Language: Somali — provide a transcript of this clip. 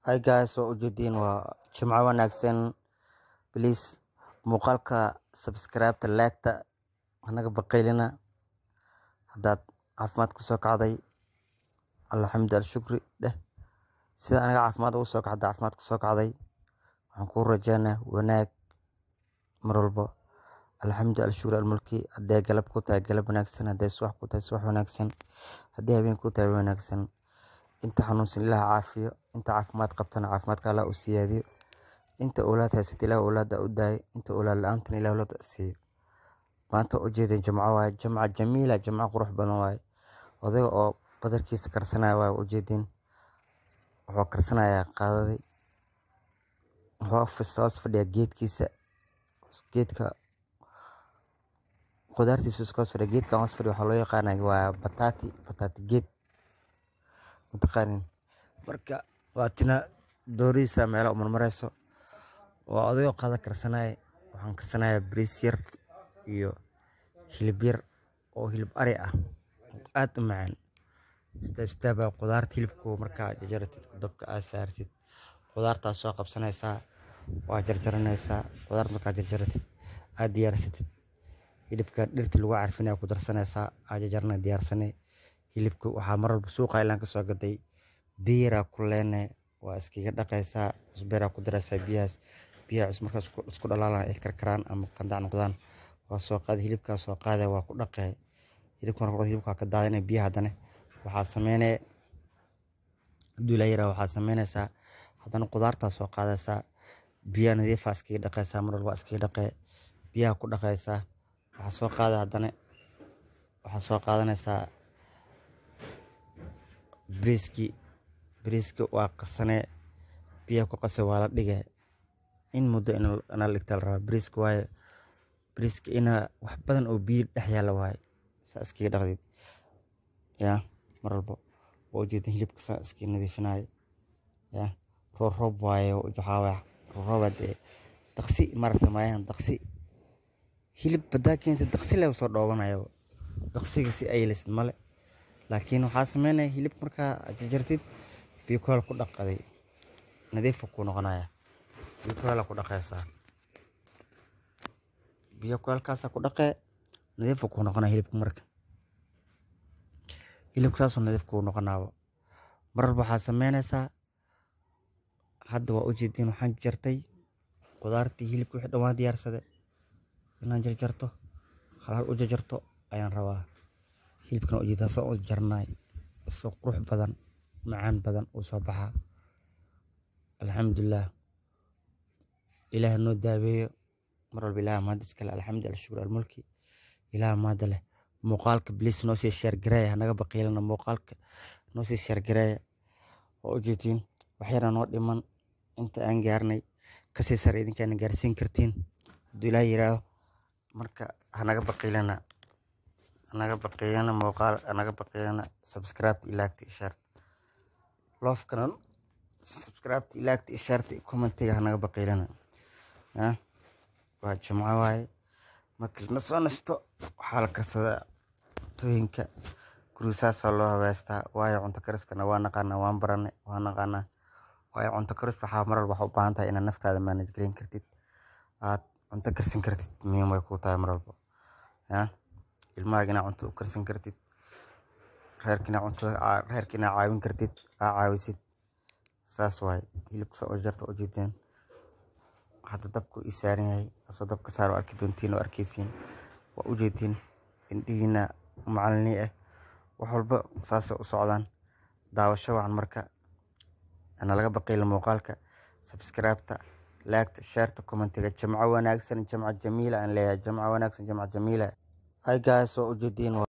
Hi guys, waa ujeediin, waa jimco wanaagsan. Please muuqaalka subscribe-ta, like-ta hanaga baqaylina. Haddaad caafimaad kusoo kacday, alxamdu alshukri dheh. Sida aniga caafimaad ugu soo kacday, caafimaad kusoo kacday, waxaan kuu rajeynaa wanaag mar walbo. Alxamdu alshukri almulki. Hadday galab ku tahay, galab wanaagsan. Hadday subax ku tahay, subax wanaagsan. Hadday habeen ku tahay, wanaagsan. Inta xanuunsan Ilaah caafiyo, inta caafimaad qabtana caafimaadka Allah u siyaadiyo, inta awlaad haysata Ilaah awlaada u daayo, inta awlaad la-aantana Ilaah awlaad siiyo. Maanta ujeedin jimco waaye, jimco jamiila, jimco qurux badan waaye. Odayga oo badarkiisa karsanaya waaye, ujeedin wuxuu karsanayaa qaadadii. Wuxuu hoos fadhiyaa geedkiisa, geedka qudaartiisu iska hoos fadhiya. Geedkan hoos fadhiya waxaa loo yaqaanaa waa bataati, bataati geed mataqaanin. Marka waa tina doorihiisa meelo u marmareyso. Waa odayoo qada karsanaya. Waxaan karsanayaa bariis yar iyo hilib yar oo hilib ari ah, aad u macaan. Step step baa qudaarta hilibku markaa jarjaratid, dabka aad saartid, qudaartaas soo qabsanaysaa, waa jarjaranaysaa. Qudaarta markaa jarjaratid, aad diyaarsatid, hilibka dhirta lagu carfinaya ku darsanaysaa. Aad jarjarana, diyaarsanay hilibka. Waxaa mar walba suuqa ilaan kasoo gaday, biyaraa ku leene, waa iskaga dhaqaysaa, cusbeeraa ku daraysaa biyahaas. Biyaha cusub markaa isku dhalaalaan, ay karkaraan ama qandac noqdaan, waa soo qaadi hilibkaa, soo qaadaya, waa ku dhaqee hilibka. Marka hilibka ka daadinaya biyaha, haddana waxaa sameynaya, hadduu Ilaahay yiraahdo, waxaa sameynaysaa haddana qudaartaa soo qaadaysaa, biyaha nadiifa iskaga dhaqaysaa. Mar walba iskaga dhaqee, biyaha ku dhaqaysaa. Waxaa soo qaada, haddana waxaa soo qaadanaysaa bariiskii. Bariiska waa qasanee, biyaha ku qase, waa la dhigay in muddo ina la dhigtaa la rabaa bariiska, waayo bariiska ina wax badan oo biyo dhex yaalla waaye. Saa iskaga dhaqdid yaa mar walbo. Waa ujeedin hilibka saa iskaga nadiifinayo yaa. Roob roob waaye, waxaa waaye roob roob dee, daqsi maaragtay maayahan. Daqsi hilib badaa keentay, daqsi lee soo dhoobanayo, daqsiga si ay yeelisid male. Laakiin waxaa sameynaya, hilib markaa jarjartid, biyo kuleel ku dhaqaday, nadiif kuu noqonaya. Biyo kuleel ku dhaqaysaa, biyo kuleelkaasa ku dhaqee, nadiif kuu noqonaya hilibka. Marka hilibka saasuu nadiif kuu noqonaaba. Mar walba waxaa sameynaysaa, hadda waa ujeedin, waxaan jartay qudaartii, hilibka, wixii dhan waan diyaarsaday. Inaan jarjarto, hal hal u jarjarto ayaan rabaa. Hilibkana ujeedaa soo u jarnay, soo qurux badan, macaan badan uu soo baxaa. Alxamdulilah, Ilaah noo daaweeyo. Mar walba Ilaah mahad iskale. Alxamdu alshukr almulki, Ilaah mahad leh. Muuqaalka please noo sii share gareeya, hanaga baqiilana, muuqaalka noo sii share gareeya. Waa ujeedin, wax yara noo dhiman. Inta aan gaarnay kasii sare idinkaana gaarsiin kartiin, hadduu Ilaah yiraahdo. Marka hanaga baqiilana, hanaga baqiilana muuqaal, hanaga baqiilana subscribe, like, share, love-kana. Subscribe, like, share, comment-iga hanaga baqiilana. Waa jimco waaye. Marka la soo nasto, waxaa la karsadaa cuntooyinka guriga, saasaa loo habeystaa. Waayo cunto kariskana waa naqaanaa, waan baranay, waa naqaanaa. Waayo cunto karis waxaa mar walba waxaa u baahan tahay inaad naftaada manage gareyn kartid, aad cunto karsan kartid. Muhiim way kuu tahay mar walba yaa, ilmahaaga inaad cunto u karsan kartid, reerka inaad cuntada, reerka inaad caawin kartid, aa caawisid, saas waaye. Hilibka saa u jarta ujeedeen. Hadda dabku ii saaran yahay, asoo dabka saar oo arki doontiin oo arkeysiin, waa ujeedin, indhihiina macalini ah. Wax walba saasay u socdaan. Daawasho wacan. Marka ana laga baqiila muuqaalka, subscribe-ta, like-ta, share-ta, comment-iga. Jimco wanaagsan, jimco jamiila aan leeyahay. Jimco wanaagsan, jimco jamiila. Hi guys, waa ujeediin.